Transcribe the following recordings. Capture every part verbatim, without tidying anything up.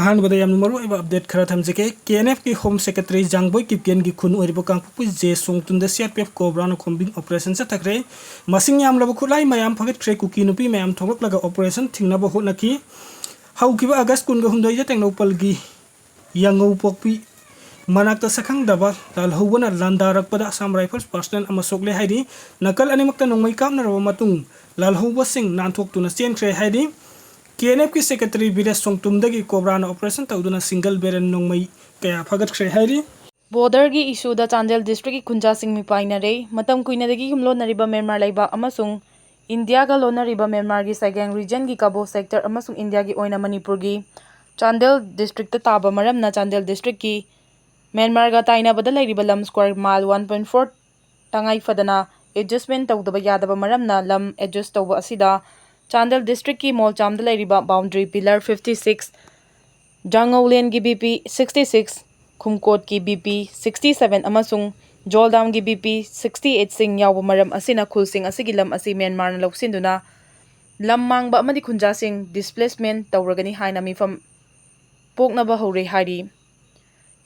ꯑꯍꯥꯟꯕꯗ ꯌꯥꯝꯅ ꯃꯔꯨꯑꯣꯏꯕ ꯑꯞꯗꯦꯠ ꯈꯔ ꯊꯝꯖꯒꯦ꯫ ꯀꯦ ꯑꯦꯟ ꯑꯦꯐꯀꯤ ꯍꯣꯝ ꯁꯦꯀ꯭ꯔꯦꯇꯔꯤ ꯖꯥꯡꯕꯣꯏ ꯀꯤꯞꯒꯦꯟꯒꯤ ꯈꯨꯟ ꯑꯣꯏꯔꯤꯕ ꯀꯥꯡꯄꯣꯛꯄꯤ ꯖꯦ ꯁꯣꯡꯇꯨꯝꯗ ꯁꯤ ꯑꯥꯔ ꯄꯤ ꯑꯦꯐ ꯀꯣꯕ꯭ꯔꯥꯅ ꯀꯣꯝꯕꯤꯡ ꯑꯣꯄꯔꯦꯁꯟ ꯆꯠꯊꯈ꯭ꯔꯦ꯫ ꯃꯁꯤꯡ ꯌꯥꯝꯂꯕ ꯈꯨꯠꯂꯥꯏ ꯃꯌꯥꯝ ꯐꯒꯠꯈ꯭ꯔꯦ꯫ ꯀꯨꯀꯤ ꯅꯨꯄꯤ ꯃꯌꯥꯝ ꯊꯣꯛꯂꯛꯂꯒ ꯑꯣꯄꯔꯦꯁꯟ ꯊꯤꯡꯅꯕ ꯍꯣꯠꯅꯈꯤ꯫ ꯍꯧꯈꯤꯕ ꯑꯥꯒꯁ ꯀꯨꯟꯒ ꯍꯨꯝꯗꯣꯏꯗ ꯇꯦꯡꯅꯧꯄꯜꯒꯤ ꯌꯥꯉꯧꯄꯣꯛꯄꯤ ꯃꯅꯥꯛꯇ ꯁꯛꯈꯪꯗꯕ ꯂꯥꯜꯍꯧꯕꯅ ꯂꯥꯟꯗꯥꯔꯛꯄꯗ ꯑꯁꯥꯝ ꯔꯥꯏꯐꯜꯁ ꯄꯥꯔꯁꯅꯦꯜ ꯑꯃ ꯁꯣꯛꯂꯦ ꯍꯥꯏꯔꯤ꯫ ꯅꯥꯀꯜ ꯑꯅꯤꯃꯛꯇ ꯅꯣꯡꯃꯩ ꯀꯥꯞꯅꯔꯕ ꯃꯇꯨꯡ ꯂꯥꯜꯍꯧꯕꯁꯤꯡ ꯅꯥꯟꯊꯣꯛꯇꯨꯅ ꯆꯦꯟꯈ꯭ꯔꯦ ꯍꯥꯏꯔꯤ꯫ ꯀꯦ ꯑꯦꯟ ꯑꯦꯐꯀꯤ ꯁꯦꯀ꯭ꯔꯦꯇꯔꯤ ꯕꯤꯔꯦꯁ ꯁꯣꯡꯇꯨꯝꯗꯒꯤ ꯀꯣꯕ꯭ꯔꯥꯅ ꯑꯣꯄꯔꯦꯁꯟ ꯇꯧꯗꯨꯅ ꯁꯤꯡꯒꯜ ꯕꯦꯔꯦꯜ ꯅꯣꯡꯃꯩ ꯀꯌꯥ ꯐꯒꯠꯈ꯭ꯔꯦ ꯍꯥꯏꯔꯤ꯫ ꯕꯣꯔꯗꯔꯒꯤ ꯏꯁꯨꯗ ꯆꯥꯟꯗꯦꯜ ꯗꯤꯁꯇ꯭ꯔꯤꯛꯀꯤ ꯈꯨꯟꯖꯥꯁꯤꯡ ꯃꯤꯄꯥꯏꯅꯔꯦ꯫ ꯃꯇꯝ ꯀꯨꯏꯅꯗꯒꯤ ꯌꯨꯝꯂꯣꯟꯅꯔꯤꯕ ꯃ꯭ꯌꯥꯟꯃꯥꯔ ꯂꯩꯕꯥꯛ ꯑꯃꯁꯨꯡ ꯏꯟꯗꯤꯌꯥꯒ ꯂꯣꯟꯅꯔꯤꯕ ꯃ꯭ꯌꯥꯟꯃꯥꯔꯒꯤ ꯁꯥꯏꯒꯦꯡ ꯔꯤꯖꯟꯒꯤ ꯀꯕꯣ ꯁꯦꯛꯇꯔ ꯑꯃꯁꯨꯡ ꯏꯟꯗꯤꯌꯥꯒꯤ ꯑꯣꯏꯅ ꯃꯅꯤꯄꯨꯔꯒꯤ ꯆꯥꯟꯗꯦꯜ ꯗꯤꯁꯇ꯭ꯔꯤꯛꯇ ꯇꯥꯕ ꯃꯔꯝꯅ ꯆꯥꯟꯗꯦꯜ ꯗꯤꯁꯇ꯭ꯔꯤꯛꯀꯤ ꯃ꯭ꯌꯥꯟꯃꯥꯔꯒ ꯇꯥꯏꯅꯕꯗ ꯂꯩꯔꯤꯕ ꯂꯝ square mile one point four ꯇꯉꯥꯏ ꯐꯗꯅ ꯑꯦꯗꯖꯁꯃꯦꯟ ꯇꯧꯗꯕ ꯌꯥꯗꯕ ꯃꯔꯝꯅ ꯂꯝ ꯑꯦꯗꯖꯁ ꯇꯧꯕ ꯑꯁꯤꯗ ꯆꯥꯟꯗꯦꯜ ꯗꯤꯁꯇ꯭ꯔꯤꯛꯀꯤ ꯃꯣꯜꯆꯥꯝꯗ ꯂꯩꯔꯤꯕ ꯕꯥꯎꯟꯗꯔꯤ ꯄꯤꯂꯔ ꯐꯤꯐꯇꯤ ꯁꯤꯛꯁ, ꯖꯥꯡꯉꯧꯂꯦꯟꯒꯤ ꯕꯤ ꯄꯤ ꯁꯤꯛꯁꯇꯤ ꯁꯤꯛꯁ, ꯈꯨꯝꯀꯣꯠꯀꯤ ꯕꯤ ꯄꯤ ꯁꯤꯛꯁꯇꯤ ꯁꯚꯦꯟ ꯑꯃꯁꯨꯡ ꯖꯣꯜꯗꯥꯝꯒꯤ ꯕꯤ ꯄꯤ ꯁꯤꯛꯁꯇꯤ ꯑꯩꯠꯁꯤꯡ ꯌꯥꯎꯕ ꯃꯔꯝ ꯑꯁꯤꯅ ꯈꯨꯜꯁꯤꯡ ꯑꯁꯤꯒꯤ ꯂꯝ ꯑꯁꯤ ꯃ꯭ꯌꯥꯟꯃꯥꯔꯅ ꯂꯧꯁꯤꯟꯗꯨꯅ ꯂꯝ ꯃꯥꯡꯕ ꯑꯃꯗꯤ ꯈꯨꯟꯖꯥꯁꯤꯡ ꯗꯤꯁꯄ꯭ꯂꯦꯁꯃꯦꯟ ꯇꯧꯔꯒꯅꯤ ꯍꯥꯏꯅ ꯃꯤꯐꯝ ꯄꯣꯛꯅꯕ ꯍꯧꯔꯦ ꯍꯥꯏꯔꯤ꯫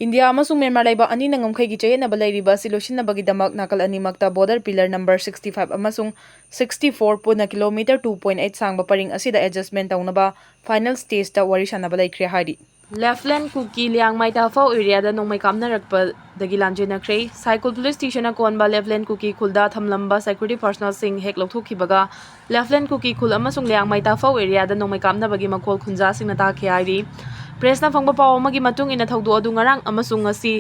ꯏꯟꯗꯤꯌꯥ ꯑꯃꯁꯨꯡ ꯃ꯭ꯌꯥꯟꯃꯥꯔ ꯂꯩꯕꯥꯛ ꯑꯅꯤꯅ ꯉꯝꯈꯩꯒꯤ ꯆꯌꯦꯠꯅꯕ ꯂꯩꯔꯤꯕ ꯑꯁꯤ ꯂꯣꯏꯁꯤꯟꯅꯕꯒꯤꯗꯃꯛ ꯅꯥꯀꯜ ꯑꯅꯤꯃꯛꯇ border pillar number sixty five ꯑꯃꯁꯨꯡ ꯁꯤꯛꯁꯇꯤ ꯐꯣꯔ ꯄꯨꯟꯅ ꯀꯤꯂꯣꯃꯤꯇꯔ ꯇꯨ ꯄꯣꯏꯟ ꯑꯩꯠ ꯁꯥꯡꯕ ꯄꯔꯤꯡ ꯑꯁꯤꯗ ꯑꯦꯗꯖꯁꯃꯦꯟ ꯇꯧꯅꯕ ꯐꯥꯏꯅꯦꯜ ꯁ꯭ꯇꯦꯖꯇ ꯋꯥꯔꯤ ꯁꯥꯟꯅꯕ ꯂꯩꯈ꯭ꯔꯦ ꯍꯥꯏꯔꯤ꯫ ꯂꯦꯐꯂꯦꯟ ꯀꯨꯀꯤ ꯂꯤꯌꯥꯡꯃꯩ ꯇꯥꯐꯧ ꯑꯦꯔꯤꯌꯥꯗ ꯅꯣꯡꯃꯩ ꯀꯥꯞꯅꯔꯛꯄꯗꯒꯤ ꯂꯥꯟꯖꯦꯟꯅꯈ꯭ꯔꯦ꯫ ꯁꯥꯏꯀꯨꯜ ꯄꯨꯂꯤꯁ ꯁ꯭ꯇꯦꯁꯟꯅ ꯀꯣꯟꯕ ꯂꯦꯐꯂꯦꯟ ꯀꯨꯀꯤ ꯈꯨꯜꯗ ꯊꯝꯂꯝꯕ ꯁꯦꯀ꯭ꯌꯨꯔꯤꯇꯤ ꯄꯥꯔꯁꯅꯦꯜꯁꯤꯡ ꯍꯦꯛ ꯂꯧꯊꯣꯛꯈꯤꯕꯒ ꯂꯦꯐꯂꯦꯟ ꯀꯨꯀꯤ ꯈꯨꯜ ꯑꯃꯁꯨꯡ ꯂꯤꯌꯥꯡꯃꯩ ꯇꯥꯐꯧ ꯑꯦꯔꯤꯌꯥꯗ ꯅꯣꯡꯃꯩ ꯀꯥꯞꯅꯕꯒꯤ ꯃꯈꯣꯜ ꯈꯨꯟꯖꯥꯁꯤꯡꯅ ꯇꯥꯈꯤ ꯍꯥꯏꯔꯤ꯫ ꯄ꯭ꯔꯦꯁꯅ ꯐꯪꯕ ꯄꯥꯎ ꯑꯃꯒꯤ ꯃꯇꯨꯡ ꯏꯟꯅ ꯊꯧꯗꯣꯛ ꯑꯗꯨ ꯉꯔꯥꯡ ꯑꯃꯁꯨꯡ ꯉꯁꯤ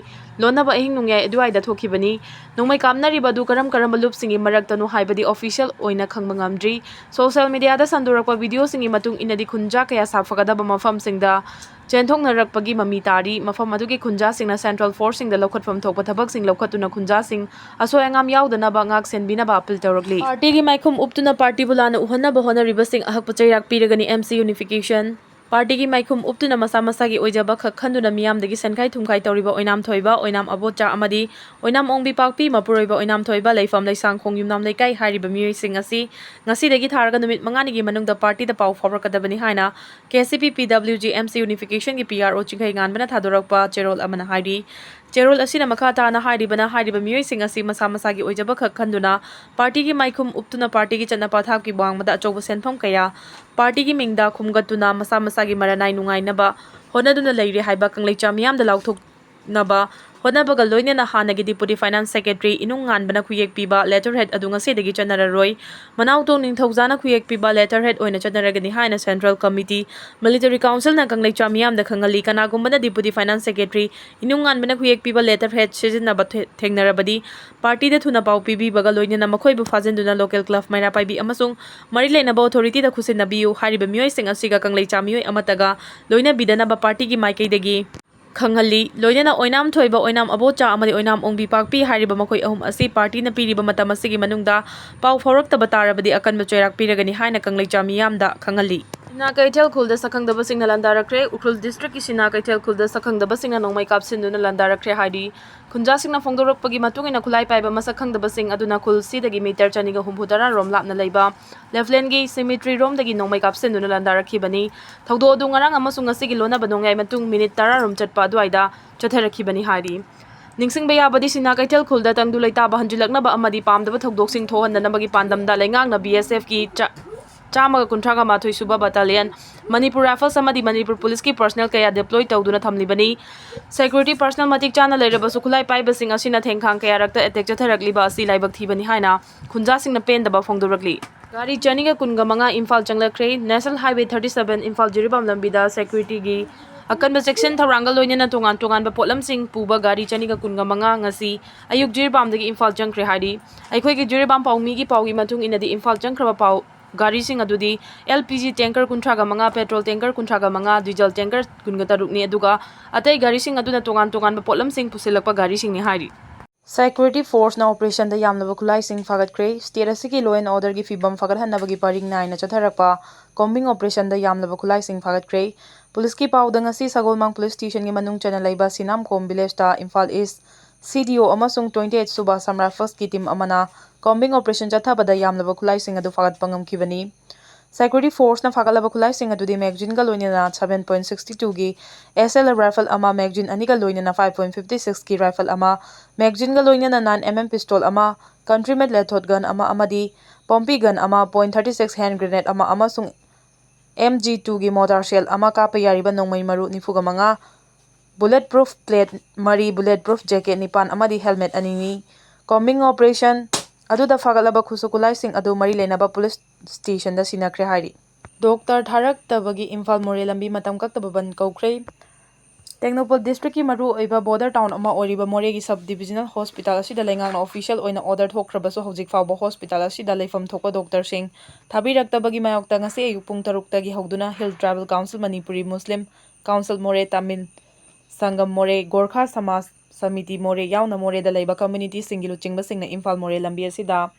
ꯂꯣꯟꯅꯕ ꯑꯍꯤꯡ ꯅꯣꯡꯌꯥꯏ ꯑꯗꯨꯋꯥꯏꯗ ꯊꯣꯛꯈꯤꯕꯅꯤ꯫ ꯅꯣꯡꯃꯩ ꯀꯥꯞꯅꯔꯤꯕ ꯑꯗꯨ ꯀꯔꯝ ꯀꯔꯝꯕ ꯂꯨꯞꯁꯤꯡꯒꯤ ꯃꯔꯛꯇꯅꯣ ꯍꯥꯏꯕꯗꯤ ꯑꯣꯐꯤꯁꯤꯌꯦꯜ ꯑꯣꯏꯅ ꯈꯪꯕ ꯉꯝꯗ꯭ꯔꯤ꯫ ꯁꯣꯁꯤꯌꯦꯜ ꯃꯤꯗꯤꯌꯥꯗ ꯁꯟꯗꯣꯔꯛꯄ ꯚꯤꯗꯤꯑꯣꯁꯤꯡꯒꯤ ꯃꯇꯨꯡ ꯏꯟꯅꯗꯤ ꯈꯨꯟꯖꯥ ꯀꯌꯥ ꯁꯥꯐꯒꯗꯕ ꯃꯐꯝꯁꯤꯡꯗ ꯆꯦꯟꯊꯣꯛꯅꯔꯛꯄꯒꯤ ꯃꯃꯤ ꯇꯥꯔꯤ꯫ ꯃꯐꯝ ꯑꯗꯨꯒꯤ ꯈꯨꯟꯖꯥꯁꯤꯡꯅ ꯁꯦꯟꯇ꯭ꯔꯦꯜ ꯐꯣꯔꯁꯁꯤꯡꯗ ꯂꯧꯈꯠꯐꯝ ꯊꯣꯛꯄ ꯊꯕꯛꯁꯤꯡ ꯂꯧꯈꯠꯇꯨꯅ ꯈꯨꯟꯖꯥꯁꯤꯡ ꯑꯁꯣꯏ ꯑꯉꯥꯝ ꯌꯥꯎꯗꯅꯕ ꯉꯥꯛ ꯁꯦꯟꯕꯤꯅꯕ ꯑꯄꯤꯜ ꯇꯧꯔꯛꯂꯤ꯫ ꯄꯥꯔꯇꯤꯒꯤ ꯃꯥꯏꯈꯨꯝ ꯎꯞꯇꯨꯅ ꯄꯥꯔꯇꯤꯕꯨ ꯂꯥꯟꯅ ꯎꯍꯟꯅꯕ ꯍꯣꯠꯅꯔꯤꯕꯁꯤꯡ ꯑꯍꯛꯄ ꯆꯩꯔꯥꯛ ꯄꯤꯔꯒꯅꯤ, ꯑꯦꯝ ꯁꯤ ꯌꯨꯅꯤꯐꯤꯀꯦꯁꯟ꯫ ꯄꯥꯔꯇꯤꯒꯤ ꯃꯥꯏꯈꯨꯝ ꯎꯞꯇꯨꯅ ꯃꯁꯥ ꯃꯁꯥꯒꯤ ꯑꯣꯏꯖꯕ ꯈꯛ ꯈꯟꯗꯨꯅ ꯃꯤꯌꯥꯝꯗꯒꯤ ꯁꯦꯟꯈꯥꯏ ꯊꯨꯝꯈꯥꯏ ꯇꯧꯔꯤꯕ ꯑꯣꯏꯅꯥꯝ ꯊꯣꯏꯕ, ꯑꯣꯏꯅꯥꯝ ꯑꯕꯣꯆꯥ ꯑꯃꯗꯤ ꯑꯣꯏꯅꯥꯝ ꯑꯣꯡꯕꯤ ꯄꯥꯛꯄꯤ, ꯃꯄꯨꯔꯣꯏꯕ ꯑꯣꯏꯅꯥꯝ ꯊꯣꯏꯕ, ꯂꯩꯐꯝ ꯂꯩꯁꯥꯡ ꯈꯣꯡ ꯌꯨꯝꯅꯥꯝ ꯂꯩꯀꯥꯏ ꯍꯥꯏꯔꯤꯕ ꯃꯤꯑꯣꯏꯁꯤꯡ ꯑꯁꯤ ꯉꯁꯤꯗꯒꯤ ꯊꯥꯔꯒ ꯅꯨꯃꯤꯠ ꯃꯉꯥꯅꯤꯒꯤ ꯃꯅꯨꯡꯗ ꯄꯥꯔꯇꯤꯗ ꯄꯥꯎ ꯐꯥꯎꯔꯛꯀꯗꯕꯅꯤ ꯍꯥꯏꯅ ꯀꯦ ꯁꯤ ꯄꯤ ꯄꯤ W G M C ꯌꯨꯅꯤꯐꯤꯀꯦꯁꯟꯒꯤ P R ꯑꯣ ꯆꯤꯡꯈꯩꯉꯥꯟꯕꯅ ꯊꯥꯗꯣꯔꯛꯄ ꯆꯦꯔꯣꯜ ꯑꯃꯅ ꯍꯥꯏꯔꯤ꯫ ꯆꯦꯔꯣꯜ ꯑꯁꯤꯅ ꯃꯈꯥ ꯇꯥꯅ ꯍꯥꯏꯔꯤꯕꯅ, ꯍꯥꯏꯔꯤꯕ ꯃꯤꯑꯣꯏꯁꯤꯡ ꯑꯁꯤ ꯃꯁꯥ ꯃꯁꯥꯒꯤ ꯑꯣꯏꯖꯕ ꯈꯛ ꯈꯟꯗꯨꯅ ꯄꯥꯔꯇꯤꯒꯤ ꯃꯥꯏꯈꯨꯝ ꯎꯞꯇꯨꯅ ꯄꯥꯔꯇꯤꯒꯤ ꯆꯠꯅ ꯄꯊꯥꯞꯀꯤ ꯋꯥꯡꯃꯗ ꯑꯆꯧꯕ ꯁꯦꯟꯐꯝ ꯀꯌꯥ ꯄꯥꯔꯇꯤꯒꯤ ꯃꯤꯡꯗ ꯈꯨꯝꯒꯠꯇꯨꯅ ꯃꯁꯥ ꯃꯁꯥꯒꯤ ꯃꯔꯅꯥꯏ ꯅꯨꯡꯉꯥꯏꯅꯕ ꯍꯣꯠꯅꯗꯨꯅ ꯂꯩꯔꯦ ꯍꯥꯏꯕ ꯀꯪꯂꯩꯆꯥ ꯃꯤꯌꯥꯝꯗ ꯂꯥꯎꯊꯣꯛꯅꯕ ꯍꯣꯠꯅꯕꯒ ꯂꯣꯏꯅꯅ ꯍꯥꯟꯅꯒꯤ ꯗꯤꯄꯨꯇꯤ ꯐꯥꯏꯅꯥꯟꯁ ꯁꯦꯀ꯭ꯔꯦꯇꯔꯤ ꯏꯅꯨꯡ ꯉꯥꯟꯕꯅ ꯈꯨꯌꯦꯛ ꯄꯤꯕ ꯂꯦꯇꯔ ꯍꯦꯗ ꯑꯗꯨ ꯉꯁꯤꯗꯒꯤ ꯆꯠꯅꯔꯔꯣꯏ꯫ ꯃꯅꯥꯎꯇꯣ ꯅꯤꯡꯊꯧꯖꯥꯅ ꯈꯨꯌꯦꯛ ꯄꯤꯕ ꯂꯦꯇꯔ ꯍꯦꯗ ꯑꯣꯏꯅ ꯆꯠꯅꯔꯒꯅꯤ ꯍꯥꯏꯅ ꯁꯦꯟꯇ꯭ꯔꯦꯜ ꯀꯃꯤꯇꯤ ꯃꯤꯂꯤꯇꯔꯤ ꯀꯥꯎꯟꯁꯤꯜꯅ ꯀꯪꯂꯩꯆꯥ ꯃꯤꯌꯥꯝꯗ ꯈꯪꯍꯜꯂꯤ꯫ ꯀꯅꯥꯒꯨꯝꯕꯅ ꯗꯤꯄꯨꯇꯤ ꯐꯥꯏꯅꯥꯟꯁ ꯁꯦꯀ꯭ꯔꯦꯇꯔꯤ ꯏꯅꯨꯡ ꯉꯥꯟꯕꯅ ꯈꯨꯌꯦꯛ ꯄꯤꯕ ꯂꯦꯇꯔ ꯍꯦꯗ ꯁꯤꯖꯤꯟꯅꯕ ꯊꯦ-, ꯊꯦꯡꯅꯔꯕꯗꯤ ꯄꯥꯔꯇꯤꯗ ꯊꯨꯅ ꯄꯥꯎ ꯄꯤꯕꯤꯕꯒ ꯂꯣꯏꯅꯅ ꯃꯈꯣꯏꯕꯨ ꯐꯥꯖꯤꯟꯗꯨꯅ ꯂꯣꯀꯦꯜ ꯀ꯭ꯂꯕ ꯃꯩꯔꯥ ꯄꯥꯏꯕꯤ ꯑꯃꯁꯨꯡ ꯃꯔꯤ ꯂꯩꯅꯕ ꯑꯣꯊꯣꯔꯤꯇꯤꯗ ꯈꯨꯠꯁꯤꯟꯅꯕꯤꯌꯨ꯫ ꯍꯥꯏꯔꯤꯕ ꯃꯤꯑꯣꯏꯁꯤꯡ ꯑꯁꯤꯒ ꯀꯪꯂꯩꯆꯥ ꯃꯤꯑꯣꯏ ꯑꯃꯠꯇꯒ ꯂꯣꯏꯅꯕꯤꯗꯅꯕ ꯄꯥꯔꯇꯤꯒꯤ ꯃꯥꯏꯀꯩꯗꯒꯤ ꯈꯪꯍꯜꯂꯤ꯫ ꯂꯣꯏꯅꯅ ꯑꯣꯏꯅꯥꯝ ꯊꯣꯏꯕ, ꯑꯣꯏꯅꯥꯝ ꯑꯕꯣꯆꯥ ꯑꯃꯗꯤ ꯑꯣꯏꯅꯥꯝ ꯑꯣꯡꯕꯤ ꯄꯥꯛꯄꯤ ꯍꯥꯏꯔꯤꯕ ꯃꯈꯣꯏ ꯑꯍꯨꯝ ꯑꯁꯤ ꯄꯥꯔꯇꯤꯅ ꯄꯤꯔꯤꯕ ꯃꯇꯝ ꯑꯁꯤꯒꯤ ꯃꯅꯨꯡꯗ ꯄꯥꯎ ꯐꯥꯎꯔꯛꯇꯕ ꯇꯥꯔꯕꯗꯤ ꯑꯀꯟꯕ ꯆꯩꯔꯥꯛ ꯄꯤꯔꯒꯅꯤ ꯍꯥꯏꯅ ꯀꯪꯂꯩꯆꯥ ꯃꯤꯌꯥꯝꯗ ꯈꯪꯍꯜꯂꯤ꯫ ꯁꯤꯅꯥ ꯀꯩꯊꯦꯜ ꯈꯨꯜꯗ ꯁꯛꯈꯪꯗꯕꯁꯤꯡꯅ ꯂꯥꯟꯗꯥꯔꯛꯈ꯭ꯔꯦ꯫ ꯎꯈ꯭ꯔꯨꯜ ꯗꯤꯁꯇ꯭ꯔꯤꯛꯀꯤ ꯁꯤꯅꯥ ꯀꯩꯊꯦꯜ ꯈꯨꯜꯗ ꯁꯛꯈꯪꯗꯕꯁꯤꯡꯅ ꯅꯣꯡꯃꯩ ꯀꯥꯞꯁꯤꯟꯗꯨꯅ ꯂꯥꯟꯗꯥꯔꯛꯈ꯭ꯔꯦ ꯍꯥꯏꯔꯤ꯫ ꯈꯨꯟꯖꯥꯁꯤꯡꯅ ꯐꯣꯡꯗꯣꯔꯛꯄꯒꯤ ꯃꯇꯨꯡ ꯏꯟꯅ ꯈꯨꯠꯂꯥꯏ ꯄꯥꯏꯕ ꯃꯁꯛ ꯈꯪꯗꯕꯁꯤꯡ ꯑꯗꯨꯅ ꯈꯨꯜꯁꯤꯗꯒꯤ ꯃꯤꯇꯔ ꯆꯅꯤꯒ ꯍꯨꯝꯐꯨ ꯇꯔꯥ ꯔꯣꯝ ꯂꯥꯞꯅ ꯂꯩꯕ ꯂꯦꯐꯂꯦꯟꯒꯤ ꯁꯤꯃꯤꯇ꯭ꯔꯤ ꯔꯣꯝꯗꯒꯤ ꯅꯣꯡꯃꯩ ꯀꯥꯞꯁꯤꯟꯗꯨꯅ ꯂꯥꯟꯗꯥꯔꯛꯈꯤꯕꯅꯤ꯫ ꯊꯧꯗꯣꯛ ꯑꯗꯨ ꯉꯔꯥꯡ ꯑꯃꯁꯨꯡ ꯉꯁꯤꯒꯤ ꯂꯣꯟꯅꯕ ꯅꯣꯡꯌꯥꯏ ꯃꯇꯨꯡ ꯃꯤꯅꯤꯠ ꯇꯔꯥ ꯔꯣꯝ ꯆꯠꯄ ꯑꯗꯨꯋꯥꯏꯗ ꯆꯠꯊꯔꯛꯈꯤꯕꯅꯤ ꯍꯥꯏꯔꯤ꯫ ꯅꯤꯡꯁꯤꯡꯕ ꯌꯥꯕꯗꯤ, ꯁꯤꯅꯥ ꯀꯩꯊꯦꯜ ꯈꯨꯜꯗ ꯇꯪꯗꯨ ꯂꯩꯇꯥꯕ ꯍꯟꯖꯤꯜꯂꯛꯅꯕ ꯑꯃꯗꯤ ꯄꯥꯝꯗꯕ ꯊꯧꯗꯣꯛꯁꯤꯡ ꯊꯣꯛꯍꯟꯗꯅꯕꯒꯤ ꯄꯥꯟꯗꯝꯗ ꯂꯩꯉꯥꯛꯅ ꯕꯤ ꯑꯦꯁ ꯑꯦꯐꯀꯤ ꯆꯥ-, ꯆꯥꯝꯃꯒ ꯀꯨꯟꯊ꯭ꯔꯥꯒ ꯃꯥꯊꯣꯏ ꯁꯨꯕ ꯕꯠꯇꯥꯂꯤꯌꯟ, ꯃꯅꯤꯄꯨꯔ ꯔꯥꯏꯐꯜꯁ ꯑꯃꯗꯤ ꯃꯅꯤꯄꯨꯔ ꯄꯨꯂꯤꯁꯀꯤ ꯄꯔꯁꯅꯦꯜ ꯀꯌꯥ ꯗꯤꯄ꯭ꯂꯣꯏ ꯇꯧꯗꯨꯅ ꯊꯝꯂꯤꯕꯅꯤ꯫ ꯁꯦꯀ꯭ꯌꯨꯔꯤꯇꯤ ꯄꯔꯁꯅꯦꯜ ꯃꯇꯤꯛ ꯆꯥꯅ ꯂꯩꯔꯕꯁꯨ ꯈꯨꯠꯂꯥꯏ ꯄꯥꯏꯕꯁꯤꯡ ꯑꯁꯤꯅ ꯊꯦꯡꯈꯥꯡ ꯀꯌꯥꯔꯛꯇ ꯑꯦꯇꯦꯛ ꯆꯠꯊꯔꯛꯂꯤꯕ ꯑꯁꯤ ꯂꯥꯏꯕꯛ ꯊꯤꯕꯅꯤ ꯍꯥꯏꯅ ꯈꯨꯟꯖꯥꯁꯤꯡꯅ ꯄꯦꯟꯗꯕ ꯐꯣꯡꯗꯣꯔꯛꯂꯤ꯫ ꯒꯥꯔꯤ ꯆꯅꯤꯒ ꯀꯨꯟꯒ ꯃꯉꯥ ꯏꯝꯐꯥꯜ ꯆꯪꯂꯛꯈ꯭ꯔꯦ꯫ National highway thirty seven Imphal Jiribam ꯂꯝꯕꯤꯗ ꯁꯦꯀ꯭ꯌꯨꯔꯤꯇꯤꯒꯤ ꯑꯀꯟꯕ ꯆꯦꯛꯁꯤꯟ ꯊꯧꯔꯥꯡꯒ ꯂꯣꯏꯅꯅ ꯇꯣꯉꯥꯟ ꯇꯣꯉꯥꯟꯕ ꯄꯣꯠꯂꯝꯁꯤꯡ ꯄꯨꯕ ꯒꯥꯔꯤ ꯆꯅꯤꯒ ꯀꯨꯟꯒ ꯃꯉꯥ ꯉꯁꯤ ꯑꯌꯨꯛ ꯖꯤꯔꯤꯕꯥꯝꯗꯒꯤ ꯏꯝꯐꯥꯜ ꯆꯪꯈ꯭ꯔꯦ ꯍꯥꯏꯔꯤ꯫ ꯑꯩꯈꯣꯏꯒꯤ ꯖꯤꯔꯤꯕꯥꯝ ꯄꯥꯎꯃꯤꯒꯤ ꯄꯥꯎꯒꯤ ꯃꯇꯨꯡ ꯏꯟꯅꯗꯤ ꯏꯝꯐꯥꯜ ꯆꯪꯈ꯭ꯔꯕ ꯄꯥꯎ ꯒꯥꯔꯤꯁꯤꯡ ꯑꯗꯨꯗꯤ ꯑꯦꯜ ꯄꯤ ꯖꯤ ꯇꯦꯡꯀꯔ ꯀꯨꯟꯊ꯭ꯔꯥꯒ ꯃꯉꯥ, ꯄꯦꯇ꯭ꯔꯣꯜ ꯇꯦꯡꯀꯔ ꯀꯨꯟꯊ꯭ꯔꯥꯒ ꯃꯉꯥ, ꯗꯤꯖꯜ ꯇꯦꯡꯀꯔ ꯀꯨꯟꯒ ꯇꯔꯨꯛꯅꯤ꯫ ꯑꯗꯨꯒ ꯑꯇꯩ ꯒꯥꯔꯤꯁꯤꯡ ꯑꯗꯨꯅ ꯇꯣꯉꯥꯟ ꯇꯣꯉꯥꯟꯕ ꯄꯣꯠꯂꯝꯁꯤꯡ ꯄꯨꯁꯤꯜꯂꯛꯄ ꯒꯥꯔꯤꯁꯤꯡꯅꯤ ꯍꯥꯏꯔꯤ꯫ Security forceꯅ operationꯗ ꯌꯥꯝꯂꯕ ꯈꯨꯠꯂꯥꯏꯁꯤꯡ ꯐꯥꯒꯠꯈ꯭ꯔꯦ꯫ State ꯑꯁꯤꯒꯤ law and orderꯒꯤ ꯐꯤꯕꯝ ꯐꯒꯠꯍꯟꯅꯕꯒꯤ ꯄꯔꯤꯡ ꯅꯥꯏꯅ ꯆꯠꯊꯔꯛꯄ combing operationꯗ ꯌꯥꯝꯂꯕ ꯈꯨꯠꯂꯥꯏꯁꯤꯡ ꯐꯥꯒꯠꯈ꯭ꯔꯦ꯫ Policeꯀꯤ ꯄꯥꯎꯗ ꯉꯁꯤ ꯁꯒꯣꯜꯕꯟ police stationꯒꯤ ꯃꯅꯨꯡ ꯆꯟꯅ ꯂꯩꯕ ꯁꯤꯅꯥꯝꯈꯣꯝ villageꯇ ꯏꯝꯐꯥꯜ East CDO ꯑꯃꯁꯨꯡ twenty eight ꯁꯨꯕ Assam Riflesꯀꯤ team ꯑꯃꯅ combing operation ꯆꯠꯊꯕꯗ ꯌꯥꯝꯂꯕ ꯈꯨꯠꯂꯥꯏꯁꯤꯡ ꯑꯗꯨ ꯐꯥꯒꯠꯄ ꯉꯝꯈꯤꯕꯅꯤ꯫ Security forceꯅ ꯐꯥꯒꯠꯂꯕ ꯈꯨꯠꯂꯥꯏꯁꯤꯡ ꯑꯗꯨꯗꯤ magazineꯒ ꯂꯣꯏꯅꯅ seven point six twoꯒꯤ SLR rifle ꯑꯃ, magazine ꯑꯅꯤꯒ ꯂꯣꯏꯅꯅ five point fifty sixꯀꯤ rifle ꯑꯃ, magazineꯒ ꯂꯣꯏꯅꯅ nine MM pistol ꯑꯃ, country made lathot gun ꯑꯃ ꯑꯃꯗꯤ ꯄꯣꯝꯄꯤ gun ꯑꯃ, point thirty six hand grenade ꯑꯃ ꯑꯃꯁꯨꯡ MG twoꯒꯤ mortar shell ꯑꯃ, ꯀꯥꯞꯄ ꯌꯥꯔꯤꯕ ꯅꯣꯡꯃꯩ ꯃꯔꯨ ꯅꯤꯐꯨꯒ ꯃꯉꯥ, bullet proof plate ꯃꯔꯤ, bullet proof jacket ꯅꯤꯄꯥꯟ ꯑꯃꯗꯤ helmet ꯑꯅꯤꯅꯤ꯫ Combing operation ꯑꯗꯨꯗ ꯐꯥꯒꯠꯂꯕ ꯈꯨꯠꯁꯨ ꯈꯨꯠꯂꯥꯏꯁꯤꯡ ꯑꯗꯨ ꯃꯔꯤ ꯂꯩꯅꯕ police stationꯗ ꯁꯤꯟꯅꯈ꯭ꯔꯦ ꯍꯥꯏꯔꯤ꯫ Doctor ꯊꯥꯔꯛꯇꯕꯒꯤ ꯏꯝꯐꯥꯜ ꯃꯣꯔꯦ ꯂꯝꯕꯤ ꯃꯇꯝ ꯀꯛꯇꯕ ꯕꯟ ꯀꯧꯈ꯭ꯔꯦ꯫ ꯇꯦꯡꯅꯧꯄꯜ districtꯀꯤ ꯃꯔꯨꯑꯣꯏꯕ border town ꯑꯃ ꯑꯣꯏꯔꯤꯕ ꯃꯣꯔꯦꯒꯤ sub divisional hospital ꯑꯁꯤꯗ ꯂꯩꯉꯥꯛꯅ official ꯑꯣꯏꯅ order ꯊꯣꯛꯈ꯭ꯔꯕꯁꯨ ꯍꯧꯖꯤꯛ ꯐꯥꯎꯕ hospital ꯑꯁꯤꯗ ꯂꯩꯐꯝ ꯊꯣꯛꯄ doctorꯁꯤꯡ ꯊꯥꯕꯤꯔꯛꯇꯕꯒꯤ ꯃꯥꯌꯣꯛꯇ ꯉꯁꯤ ꯑꯌꯨꯛ ꯄꯨꯡ ꯇꯔꯨꯛꯇꯒꯤ ꯍꯧꯗꯨꯅ Hill Tribal Council, Manipuri Muslim Council ꯃꯣꯔꯦ, ꯇꯥꯃꯤꯜ ꯁꯪꯒꯝ ꯃꯣꯔꯦ, ꯒꯣꯔꯈꯥ ꯁꯃꯥꯖ ꯁꯃꯤꯇꯤ ꯃꯣꯔꯦ ꯌꯥꯎꯅ ꯃꯣꯔꯦꯗ ꯂꯩꯕ communityꯁꯤꯡꯒꯤ ꯂꯨꯆꯤꯡꯕꯁꯤꯡꯅ ꯏꯝꯐꯥꯜ ꯃꯣꯔꯦ ꯂꯝꯕꯤ ꯑꯁꯤꯗ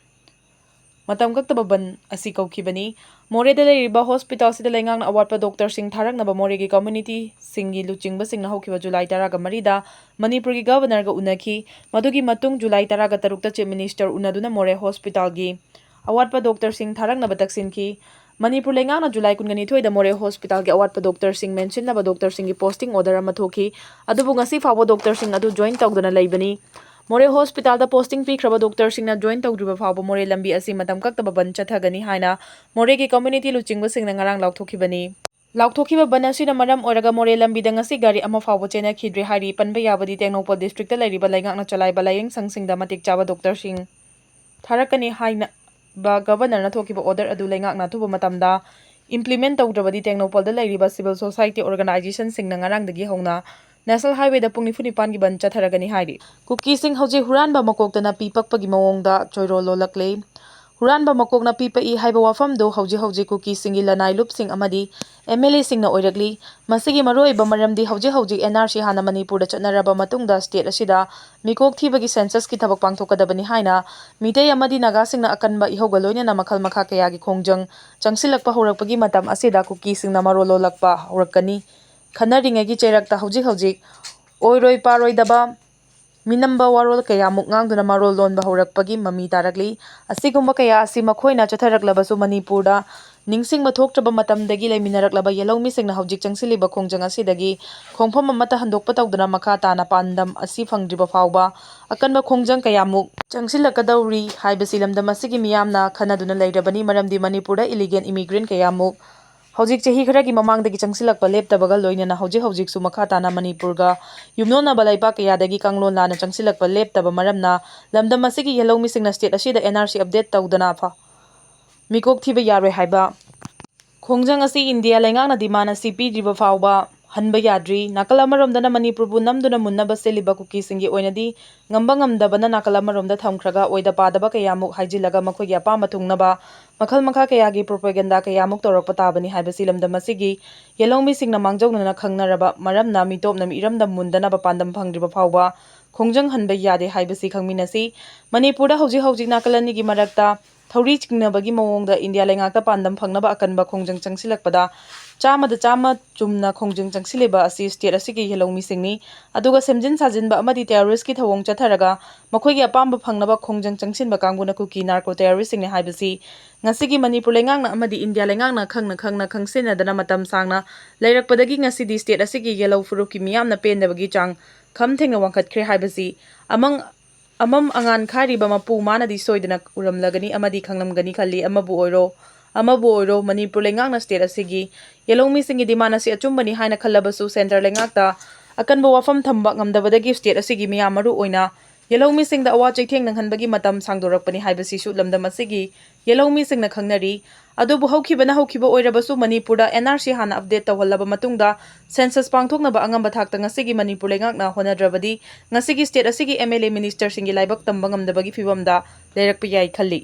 ꯃꯇꯝ ꯀꯛꯇꯕ ꯕꯟ ꯑꯁꯤ ꯀꯧꯈꯤꯕꯅꯤ꯫ ꯃꯣꯔꯦꯗ ꯂꯩꯔꯤꯕ hospitalꯁꯤꯗ ꯂꯩꯉꯥꯛꯅ ꯑꯋꯥꯠꯄ doctorꯁꯤꯡ ꯊꯥꯔꯛꯅꯕ ꯃꯣꯔꯦꯒꯤ communityꯁꯤꯡꯒꯤ ꯂꯨꯆꯤꯡꯕꯁꯤꯡꯅ ꯍꯧꯈꯤꯕ July ꯇꯔꯥꯒ ꯃꯔꯤꯗ ꯃꯅꯤꯄꯨꯔꯒꯤ governorꯒ ꯎꯅꯈꯤ꯫ ꯃꯗꯨꯒꯤ ꯃꯇꯨꯡ July ꯇꯔꯥꯒ ꯇꯔꯨꯛꯇ Chief Minister ꯎꯅꯗꯨꯅ ꯃꯣꯔꯦ hospitalꯒꯤ ꯑꯋꯥꯠꯄ doctorꯁꯤꯡ ꯊꯥꯔꯛꯅꯕ ꯇꯛꯁꯤꯟꯈꯤ꯫ ꯃꯅꯤꯄꯨꯔ ꯂꯩꯉꯥꯛꯅ July ꯀꯨꯟꯒ ꯅꯤꯊꯣꯏꯗ ꯃꯣꯔꯦ hospitalꯒꯤ ꯑꯋꯥꯠꯄ doctorꯁꯤꯡ ꯃꯦꯟꯁꯤꯟꯅꯕ doctorꯁꯤꯡꯒꯤ posting order ꯑꯃ ꯊꯣꯛꯈꯤ꯫ ꯑꯗꯨꯕꯨ ꯉꯁꯤ ꯐꯥꯎꯕ doctorꯁꯤꯡ ꯑꯗꯨ join ꯇꯧꯗꯅ ꯂꯩꯕꯅꯤ꯫ ꯃꯣꯔꯦ hospitalꯗ posting ꯄꯤꯈ꯭ꯔꯕ doctorꯁꯤꯡꯅ join ꯇꯧꯗ꯭ꯔꯤꯕ ꯐꯥꯎꯕ ꯃꯣꯔꯦ ꯂꯝꯕꯤ ꯑꯁꯤ ꯃꯇꯝ ꯀꯛꯇꯕ ꯕꯟ ꯆꯠꯊꯒꯅꯤ ꯍꯥꯏꯅ ꯃꯣꯔꯦꯒꯤ community ꯂꯨꯆꯤꯡꯕꯁꯤꯡꯅ ꯉꯔꯥꯡ ꯂꯥꯎꯊꯣꯛꯈꯤꯕꯅꯤ꯫ ꯂꯥꯎꯊꯣꯛꯈꯤꯕ ꯕꯟ ꯑꯁꯤꯅ ꯃꯔꯝ ꯑꯣꯏꯔꯒ ꯃꯣꯔꯦ ꯂꯝꯕꯤꯗ ꯉꯁꯤ ꯒꯥꯔꯤ ꯑꯃ ꯐꯥꯎꯕ ꯆꯦꯟꯅꯈꯤꯗ꯭ꯔꯦ ꯍꯥꯏꯔꯤ꯫ ꯄꯟꯕ ꯌꯥꯕꯗꯤ ꯇꯦꯡꯅꯧꯄꯜ districtꯇ ꯂꯩꯔꯤꯕ ꯂꯩꯉꯥꯛꯅ ꯆꯂꯥꯏꯕ ꯂꯥꯏꯌꯦꯡ ꯁꯪꯁꯤꯡꯗ ꯃꯇꯤꯛ ꯆꯥꯕ doctorꯁꯤꯡ ꯊꯥꯔꯛꯀꯅꯤ ꯍꯥꯏꯅꯕ governorꯅ ꯊꯣꯛꯈꯤꯕ order ꯑꯗꯨ ꯂꯩꯉꯥꯛꯅ ꯑꯊꯨꯕ ꯃꯇꯝꯗ implement ꯇꯧꯗ꯭ꯔꯕꯗꯤ ꯇꯦꯡꯅꯧꯄꯜꯗ ꯂꯩꯔꯤꯕ civil society organizationꯁꯤꯡꯅ ꯉꯔꯥꯡꯗꯒꯤ ꯍꯧꯅ National Highwayꯗ ꯄꯨꯡ ꯅꯤꯐꯨ ꯅꯤꯄꯥꯟꯒꯤ ꯕꯟ ꯆꯠꯊꯔꯒꯅꯤ ꯍꯥꯏꯔꯤ꯫ ꯀꯨꯀꯤꯁꯤꯡ ꯍꯧꯖꯤꯛ ꯍꯨꯔꯥꯟꯕ ꯃꯀꯣꯛꯇꯅ ꯄꯤ ꯄꯛꯄꯒꯤ ꯃꯑꯣꯡꯗ ꯆꯣꯏꯔꯣꯜ ꯂꯣꯜꯂꯛꯂꯦ꯫ ꯍꯨꯔꯥꯟꯕ ꯃꯀꯣꯛꯅ ꯄꯤ ꯄꯛꯏ ꯍꯥꯏꯕ ꯋꯥꯐꯝꯗꯨ ꯍꯧꯖꯤꯛ ꯍꯧꯖꯤꯛ ꯀꯨꯀꯤꯁꯤꯡꯒꯤ ꯂꯅꯥꯏ ꯂꯨꯞꯁꯤꯡ ꯑꯃꯗꯤ ꯑꯦꯝ ꯑꯦꯜ ꯑꯦꯁꯤꯡꯅ ꯑꯣꯏꯔꯛꯂꯤ꯫ ꯃꯁꯤꯒꯤ ꯃꯔꯨꯑꯣꯏꯕ ꯃꯔꯝꯗꯤ ꯍꯧꯖꯤꯛ ꯍꯧꯖꯤꯛ ꯑꯦꯟ ꯑꯥꯔ ꯁꯤ ꯍꯥꯟꯅ ꯃꯅꯤꯄꯨꯔꯗ ꯆꯠꯅꯔꯕ ꯃꯇꯨꯡꯗ ꯁ꯭ꯇꯦꯠ ꯑꯁꯤꯗ ꯃꯤꯀꯣꯛ ꯊꯤꯕꯒꯤ ꯁꯦꯟꯁꯁꯀꯤ ꯊꯕꯛ ꯄꯥꯡꯊꯣꯛꯀꯗꯕꯅꯤ ꯍꯥꯏꯅ ꯃꯤꯇꯩ ꯑꯃꯗꯤ ꯅꯥꯒꯥꯁꯤꯡꯅ ꯑꯀꯟꯕ ꯏꯍꯧꯒ ꯂꯣꯏꯅꯅ ꯃꯈꯜ ꯃꯈꯥ ꯀꯌꯥꯒꯤ ꯈꯣꯡꯖꯪ ꯆꯪꯁꯤꯜꯂꯛꯄ ꯍꯧꯔꯛꯄꯒꯤ ꯃꯇꯝ ꯑꯁꯤꯗ ꯀꯨꯀꯤꯁꯤꯡꯅ ꯃꯔꯣꯜ ꯂꯣꯜꯂꯛꯄ ꯍꯧꯔꯛꯀꯅꯤ ꯈꯟꯅꯔꯤꯉꯩꯒꯤ ꯆꯩꯔꯛꯇ ꯍꯧꯖꯤꯛ ꯍꯧꯖꯤꯛ ꯑꯣꯏꯔꯣꯏ ꯄꯥꯔꯣꯏꯗꯕ ꯃꯤꯅꯝꯕ ꯋꯥꯔꯣꯜ ꯀꯌꯥꯃꯨꯛ ꯉꯥꯡꯗꯨꯅ ꯃꯔꯣꯜ ꯂꯣꯟꯕ ꯍꯧꯔꯛꯄꯒꯤ ꯃꯃꯤ ꯇꯥꯔꯛꯂꯤ꯫ ꯑꯁꯤꯒꯨꯝꯕ ꯀꯌꯥ ꯑꯁꯤ ꯃꯈꯣꯏꯅ ꯆꯠꯊꯔꯛꯂꯕꯁꯨ ꯃꯅꯤꯄꯨꯔꯗ ꯅꯤꯡꯁꯤꯡꯕ ꯊꯣꯛꯇ꯭ꯔꯕ ꯃꯇꯝꯗꯒꯤ ꯂꯩꯃꯤꯟꯅꯔꯛꯂꯕ ꯌꯦꯜꯍꯧꯃꯤꯁꯤꯡꯅ ꯍꯧꯖꯤꯛ ꯆꯪꯁꯤꯜꯂꯤꯕ ꯈꯣꯡꯖꯪ ꯑꯁꯤꯗꯒꯤ ꯈꯣꯡꯐꯝ ꯑꯃꯠꯇ ꯍꯟꯗꯣꯛꯄ ꯇꯧꯗꯅ ꯃꯈꯥ ꯇꯥꯅ ꯄꯥꯟꯗꯝ ꯑꯁꯤ ꯐꯪꯗ꯭ꯔꯤꯕ ꯐꯥꯎꯕ ꯑꯀꯟꯕ ꯈꯣꯡꯖꯪ ꯀꯌꯥꯃꯨꯛ ꯆꯪꯁꯤꯜꯂꯛꯀꯗꯧꯔꯤ ꯍꯥꯏꯕꯁꯤ ꯂꯝꯗꯝ ꯑꯁꯤꯒꯤ ꯃꯤꯌꯥꯝꯅ ꯈꯟꯅꯗꯨꯅ ꯂꯩꯔꯕꯅꯤ꯫ ꯃꯔꯝꯗꯤ ꯃꯅꯤꯄꯨꯔꯗ ꯏꯂꯤꯒꯦꯜ ꯏꯃꯤꯒ꯭ꯔꯦꯟ ꯀꯌꯥꯃꯨꯛ ꯍꯧꯖꯤꯛ ꯆꯍꯤ ꯈꯔꯒꯤ ꯃꯃꯥꯡꯗꯒꯤ ꯆꯪꯁꯤꯜꯂꯛꯄ ꯂꯦꯞꯇꯕꯒ ꯂꯣꯏꯅꯅ ꯍꯧꯖꯤꯛ ꯍꯧꯖꯤꯛꯁꯨ ꯃꯈꯥ ꯇꯥꯅ ꯃꯅꯤꯄꯨꯔꯒ ꯌꯨꯝꯂꯣꯟꯅꯕ ꯂꯩꯕꯥꯛ ꯀꯌꯥꯗꯒꯤ ꯀꯥꯡꯂꯣꯟ ꯂꯥꯟꯅ ꯆꯪꯁꯤꯜꯂꯛꯄ ꯂꯦꯞꯇꯕ ꯃꯔꯝꯅ ꯂꯝꯗꯝ ꯑꯁꯤꯒꯤ ꯌꯦꯜꯍꯧꯃꯤꯁꯤꯡꯅ ꯁ꯭ꯇꯦꯠ ꯑꯁꯤꯗ ꯑꯦꯟ ꯑꯥꯔ ꯁꯤ ꯑꯞꯗꯦꯠ ꯇꯧꯗꯅ ꯐ-, ꯃꯤꯀꯣꯛ ꯊꯤꯕ ꯌꯥꯔꯣꯏ ꯍꯥꯏꯕ ꯈꯣꯡꯖꯪ ꯑꯁꯤ ꯏꯟꯗꯤꯌꯥ ꯂꯩꯉꯥꯛꯅ ꯗꯤꯃꯥꯟ ꯑꯁꯤ ꯄꯤꯗ꯭ꯔꯤꯕ ꯐꯥꯎꯕ ꯍꯟꯕ ꯌꯥꯗ꯭ꯔꯤ꯫ ꯅꯥꯀꯜ ꯑꯃꯔꯣꯝꯗꯅ ꯃꯅꯤꯄꯨꯔꯕꯨ ꯅꯝꯗꯨꯅ ꯃꯨꯟꯅꯕ ꯁꯤꯜꯂꯤꯕ ꯀꯨꯀꯤꯁꯤꯡꯒꯤ ꯑꯣꯏꯅꯗꯤ ꯉꯝꯕ ꯉꯝꯗꯕꯅ ꯅꯥꯀꯜ ꯑꯃꯔꯣꯝꯗ ꯊꯝꯈ꯭ꯔꯒ ꯑꯣꯏꯗ ꯄꯥꯗꯕ ꯀꯌꯥꯃꯨꯛ ꯍꯥꯏꯖꯤꯜꯂꯒ ꯃꯈꯣꯏꯒꯤ ꯑꯄꯥꯝꯕ ꯊꯨꯡꯅꯕ ꯃꯈꯜ ꯃꯈꯥ ꯀꯌꯥꯒꯤ ꯄ꯭ꯔꯣꯄꯒꯦꯟꯗꯥ ꯀꯌꯥꯃꯨꯛ ꯇꯧꯔꯛꯄ ꯇꯥꯕꯅꯤ ꯍꯥꯏꯕꯁꯤ ꯂꯝꯗꯝ ꯑꯁꯤꯒꯤ ꯌꯦꯜꯍꯧꯃꯤꯁꯤꯡꯅ ꯃꯥꯡꯖꯧꯅꯅ ꯈꯪꯅꯔꯕ ꯃꯔꯝꯅ ꯃꯤꯇꯣꯞꯅ ꯃꯤꯏꯔꯝꯗ ꯃꯨꯟꯗꯅꯕ ꯄꯥꯟꯗꯝ ꯐꯪꯗ꯭ꯔꯤꯕ ꯐꯥꯎꯕ ꯈꯣꯡꯖꯪ ꯍꯟꯕ ꯌꯥꯗꯦ ꯍꯥꯏꯕꯁꯤ ꯈꯪꯃꯤꯟꯅꯁꯤ꯫ ꯃꯅꯤꯄꯨꯔꯗ ꯍꯧꯖꯤꯛ ꯍꯧꯖꯤꯛ ꯅꯥꯀꯜ ꯑꯅꯤꯒꯤ ꯃꯔꯛꯇ ꯊꯧꯔꯤ ꯆꯤꯡꯅꯕꯒꯤ ꯃꯑꯣꯡꯗ ꯏꯟꯗꯤꯌꯥ ꯂꯩꯉꯥꯛꯇ ꯄꯥꯟꯗꯝ ꯐꯪꯅꯕ ꯑꯀꯟꯕ ꯈꯣꯡꯖꯪ ꯆꯪꯁꯤꯜꯂꯛꯄꯗ ꯆꯥꯝꯃꯗ ꯆꯥꯝꯃ ꯆꯨꯝꯅ ꯈꯣꯡꯖꯪ ꯆꯪꯁꯤꯜꯂꯤꯕ ꯑꯁꯤ ꯁ꯭ꯇꯦꯠ ꯑꯁꯤꯒꯤ ꯌꯦꯜꯍꯧꯃꯤꯁꯤꯡꯅꯤ꯫ ꯑꯗꯨꯒ ꯁꯦꯝꯖꯤꯟ ꯁꯥꯖꯤꯟꯕ ꯑꯃꯗꯤ ꯇꯦꯔꯣꯔꯤꯁꯀꯤ ꯊꯧꯑꯣꯡ ꯆꯠꯊꯔꯒ ꯃꯈꯣꯏꯒꯤ ꯑꯄꯥꯝꯕ ꯐꯪꯅꯕ ꯈꯣꯡꯖꯪ ꯆꯪꯁꯤꯟꯕ ꯀꯥꯡꯕꯨꯅ ꯀꯨꯀꯤ ꯅꯥꯔꯀꯣ ꯇꯦꯔꯣꯔꯤꯁꯁꯤꯡꯅꯤ ꯍꯥꯏꯕꯁꯤ ꯉꯁꯤꯒꯤ ꯃꯅꯤꯄꯨꯔ ꯂꯩꯉꯥꯛꯅ ꯑꯃꯗꯤ ꯏꯟꯗꯤꯌꯥ ꯂꯩꯉꯥꯛꯅ ꯈꯪꯅ ꯈꯪꯅ ꯈꯪꯁꯤꯟꯅꯗꯅ ꯃꯇꯝ ꯁꯥꯡꯅ ꯂꯩꯔꯛꯄꯗꯒꯤ ꯉꯁꯤꯗꯤ ꯁ꯭ꯇꯦꯠ ꯑꯁꯤꯒꯤ ꯌꯦꯜꯍꯧ ꯐꯨꯔꯨꯞꯀꯤ ꯃꯤꯌꯥꯝꯅ ꯄꯦꯟꯗꯕꯒꯤ ꯆꯥꯡ ꯈꯝ ꯊꯦꯡꯅ ꯋꯥꯡꯈꯠꯈ꯭ꯔꯦ ꯍꯥꯏꯕꯁꯤ ꯑꯃꯪ ꯑꯃꯝ ꯑꯉꯥꯟ ꯈꯥꯏꯔꯤꯕ ꯃꯄꯨ ꯃꯥꯅꯗꯤ ꯁꯣꯏꯗꯅ ꯎꯔꯝꯂꯒꯅꯤ ꯑꯃꯗꯤ ꯈꯪꯂꯝꯒꯅꯤ ꯈꯜꯂꯤ꯫ ꯑꯃꯕꯨ ꯑꯣꯏꯔꯣ, ꯑꯃꯕꯨ ꯑꯣꯏꯔꯣ, ꯃꯅꯤꯄꯨꯔ ꯂꯩꯉꯥꯛꯅ ꯁ꯭ꯇꯦꯠ ꯑꯁꯤꯒꯤ ꯌꯦꯜꯍꯧꯃꯤꯁꯤꯡꯒꯤ ꯗꯤꯃꯥꯟ ꯑꯁꯤ ꯑꯆꯨꯝꯕꯅꯤ ꯍꯥꯏꯅ ꯈꯜꯂꯕꯁꯨ ꯁꯦꯟꯇꯔ ꯂꯩꯉꯥꯛꯇ ꯑꯀꯟꯕ ꯋꯥꯐꯝ ꯊꯝꯕ ꯉꯝꯗꯕꯗꯒꯤ ꯁ꯭ꯇꯦꯠ ꯑꯁꯤꯒꯤ ꯃꯤꯌꯥꯝ ꯃꯔꯨ ꯑꯣꯏꯅ ꯌꯦꯜꯍꯧꯃꯤꯁꯤꯡꯗ ꯑꯋꯥ ꯆꯩꯊꯦꯡ ꯅꯪꯍꯟꯕꯒꯤ ꯃꯇꯝ ꯁꯥꯡꯗꯣꯔꯛꯄꯅꯤ ꯍꯥꯏꯕꯁꯤꯁꯨ ꯂꯝꯗꯝ ꯑꯁꯤꯒꯤ ꯌꯦꯜꯍꯧꯃꯤꯁꯤꯡꯅ ꯈꯪꯅꯔꯤ꯫ ꯑꯗꯨꯕꯨ ꯍꯧꯈꯤꯕꯅ ꯍꯧꯈꯤꯕ ꯑꯣꯏꯔꯕꯁꯨ ꯃꯅꯤꯄꯨꯔꯗ ꯑꯦꯟ ꯑꯥꯔ ꯁꯤ ꯍꯥꯟꯅ ꯑꯞꯗꯦꯠ ꯇꯧꯍꯜꯂꯕ ꯃꯇꯨꯡꯗ ꯁꯦꯟꯁꯁ ꯄꯥꯡꯊꯣꯛꯅꯕ ꯑꯉꯝꯕ ꯊꯥꯛꯇ ꯉꯁꯤꯒꯤ ꯃꯅꯤꯄꯨꯔ ꯂꯩꯉꯥꯛꯅ ꯍꯣꯠꯅꯗ꯭ꯔꯕꯗꯤ ꯉꯁꯤꯒꯤ ꯁ꯭ꯇꯦꯠ ꯑꯁꯤꯒꯤ ꯑꯦꯝ ꯑꯦꯜ ꯑꯦ ꯃꯤꯅꯤꯁꯇꯔꯁꯤꯡꯒꯤ ꯂꯥꯏꯕꯛ ꯇꯝꯕ ꯉꯝꯗꯕꯒꯤ ꯐꯤꯕꯝꯗ ꯂꯩꯔꯛꯄ ꯌꯥꯏ ꯈꯜꯂꯤ꯫